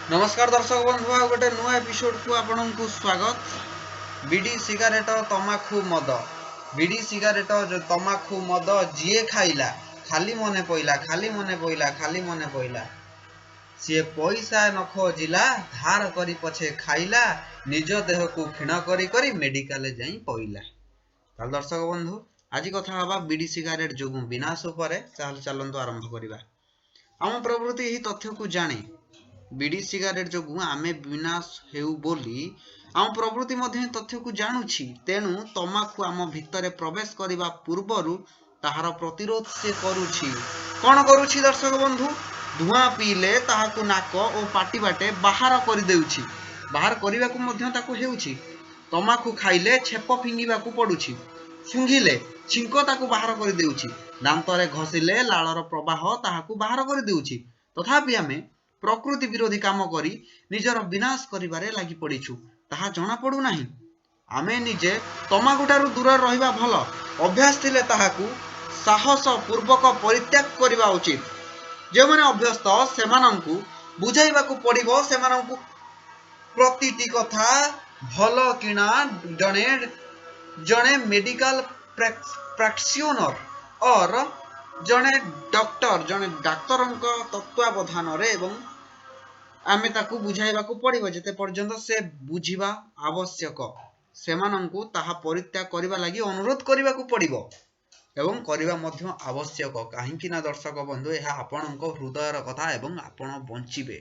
ନମସ୍କାର ଦର୍ଶକ ବନ୍ଧୁ, ଆଉ ଗୋଟେ ନୂଆ ଏପିସୋଡକୁ ଆପଣଙ୍କୁ ସ୍ୱାଗତ। ବିଡ଼ି, ସିଗାରେଟ, ତମାଖୁ, ମଦ। ବିଡ଼ି, ସିଗାରେଟ, ତମାଖୁ, ମଦ ଯିଏ ଖାଇଲା, ଖାଲି ମନେ ପଇଲା, ଖାଲି ମନେ ପଇଲା, ଖାଲି ମନେ ପଇଲା। ସିଏ ପଇସା ନ ଖୋଜିଲା, ଧାର କରି ପଛେ ଖାଇଲା, ନିଜ ଦେହକୁ କ୍ଷୀଣ କରି କରି ମେଡିକାଲ ଯାଇ ପଇଲା। ତାହେଲେ ଦର୍ଶକ ବନ୍ଧୁ, ଆଜି କଥା ହବା ବିଡ଼ି ସିଗାରେଟ ଯୋଗୁଁ ବିନାଶ ଉପରେ। ତାହେଲେ ଚାଲନ୍ତୁ ଆରମ୍ଭ କରିବା। ଆମ ପ୍ରବୃତ୍ତି ଏହି ତଥ୍ୟକୁ ଜାଣେ, ବିଡ଼ି ସିଗାରେଟ ଯୋଗୁଁ ଆମେ ବିନାଶ ହେଉ ବୋଲି ଆମ ପ୍ରବୃତ୍ତି ମଧ୍ୟ ଏହି ତଥ୍ୟକୁ ଜାଣୁଛି। ତେଣୁ ତମାଖୁ ଆମ ଭିତରେ ପ୍ରବେଶ କରିବା ପୂର୍ବରୁ ତାହାର ପ୍ରତିରୋଧ ସେ କରୁଛି। କ'ଣ କରୁଛି ଦର୍ଶକ ବନ୍ଧୁ? ଧୂଆଁ ପିଇଲେ ତାହାକୁ ନାକ ଓ ପାଟି ବାଟେ ବାହାର କରିଦେଉଛି, ବାହାର କରିବାକୁ ମଧ୍ୟ ତାକୁ ହେଉଛି। ତମାଖୁ ଖାଇଲେ ଛେପ ଫିଙ୍ଗିବାକୁ ପଡୁଛି, ଶୁଙ୍ଘିଲେ ଛିଙ୍କ ତାକୁ ବାହାର କରିଦେଉଛି, ଦାନ୍ତରେ ଘଷିଲେ ଲାଳର ପ୍ରବାହ ତାହାକୁ ବାହାର କରିଦେଉଛି। ତଥାପି ଆମେ ପ୍ରକୃତି ବିରୋଧୀ କାମ କରି ନିଜର ବିନାଶ କରିବାରେ ଲାଗି ପଡ଼ିଛୁ, ତାହା ଜଣା ପଡୁନାହିଁ। ଆମେ ନିଜେ ତମାଖୁ ଠାରୁ ଦୂରରେ ରହିବା ଭଲ। ଅଭ୍ୟାସ ଥିଲେ ତାହାକୁ ସାହସ ପୂର୍ବକ ପରିତ୍ୟାଗ କରିବା ଉଚିତ। ଯେଉଁମାନେ ଅଭ୍ୟସ୍ତ, ସେମାନଙ୍କୁ ବୁଝାଇବାକୁ ପଡିବ। ସେମାନଙ୍କୁ ପ୍ରତିଟି କଥା ଭଲ କିଣା ଜଣେ ଜଣେ ମେଡିକାଲ ପ୍ରାକ୍ଟିସନର ଅର ଜଣେ ଡକ୍ଟର, ଜଣେ ଡାକ୍ତରଙ୍କ ତତ୍ତ୍ୱାବଧାନରେ ଏବଂ ଆମେ ତାକୁ ବୁଝାଇବାକୁ ପଡିବ। ଯେତେ ପର୍ଯ୍ୟନ୍ତ ସେ ବୁଝିବା ଆବଶ୍ୟକ, ସେମାନଙ୍କୁ ତାହା ପରିତ୍ୟାଗ କରିବା ଲାଗି ଅନୁରୋଧ କରିବାକୁ ପଡିବ ଏବଂ କରିବା ମଧ୍ୟ ଆବଶ୍ୟକ। କାହିଁକି ନା ଦର୍ଶକ ବନ୍ଧୁ, ଏହା ଆପଣଙ୍କ ହୃଦୟର କଥା ଏବଂ ଆପଣ ବଞ୍ଚିବେ।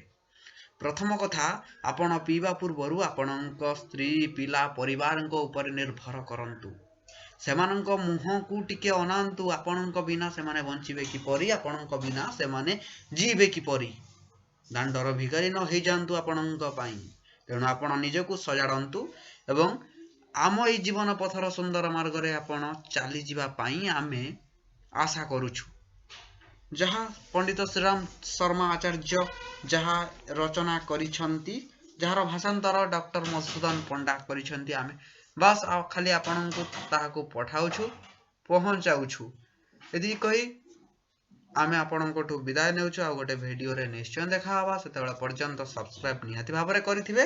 ପ୍ରଥମ କଥା, ଆପଣ ପିଇବା ପୂର୍ବରୁ ଆପଣଙ୍କ ସ୍ତ୍ରୀ, ପିଲା, ପରିବାରଙ୍କ ଉପରେ ନିର୍ଭର କରନ୍ତୁ। ସେମାନଙ୍କ ମୁହଁକୁ ଟିକେ ଅନାନ୍ତୁ। ଆପଣଙ୍କ ବିନା ସେମାନେ ବଞ୍ଚିବେ କିପରି? ଆପଣଙ୍କ ବିନା ସେମାନେ ଜିଇବେ କିପରି? ଦାଣ୍ଡର ଭିକାରୀ ନ ହେଇଯାଆନ୍ତୁ ଆପଣଙ୍କ ପାଇଁ। ତେଣୁ ଆପଣ ନିଜକୁ ସଜାଡ଼ନ୍ତୁ ଏବଂ ଆମ ଏଇ ଜୀବନ ପଥର ସୁନ୍ଦର ମାର୍ଗରେ ଆପଣ ଚାଲିଯିବା ପାଇଁ ଆମେ ଆଶା କରୁଛୁ। ଯାହା ପଣ୍ଡିତ ଶ୍ରୀରାମ ଶର୍ମା ଆଚାର୍ଯ୍ୟ ଯାହା ରଚନା କରିଛନ୍ତି, ଯାହାର ଭାଷାନ୍ତର ଡକ୍ଟର ମଧୁସୂଦନ ପଣ୍ଡା କରିଛନ୍ତି, ଆମେ ବାସ୍ ଆଉ ଖାଲି ଆପଣଙ୍କୁ ତାହାକୁ ପଠାଉଛୁ, ପହଞ୍ଚାଉଛୁ। ଏତିକି କହି ଆମେ ଆପଣଙ୍କଠୁ ବିଦାୟ ନେଉଛୁ। ଆଉ ଗୋଟେ ଭିଡ଼ିଓରେ ନିଶ୍ଚୟ ଦେଖା ହବା। ସେତେବେଳେ ପର୍ଯ୍ୟନ୍ତ ସବସ୍କ୍ରାଇବ୍ ନିହାତି ଭାବରେ କରିଥିବେ,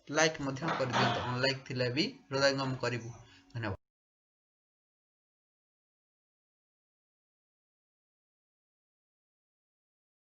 ଲାଇକ୍ ମଧ୍ୟ କରିଦିଅନ୍ତୁ। ଅନଲାଇକ୍ ଥିଲେ ବି ହୃଦୟଙ୍ଗମ କରିବୁ।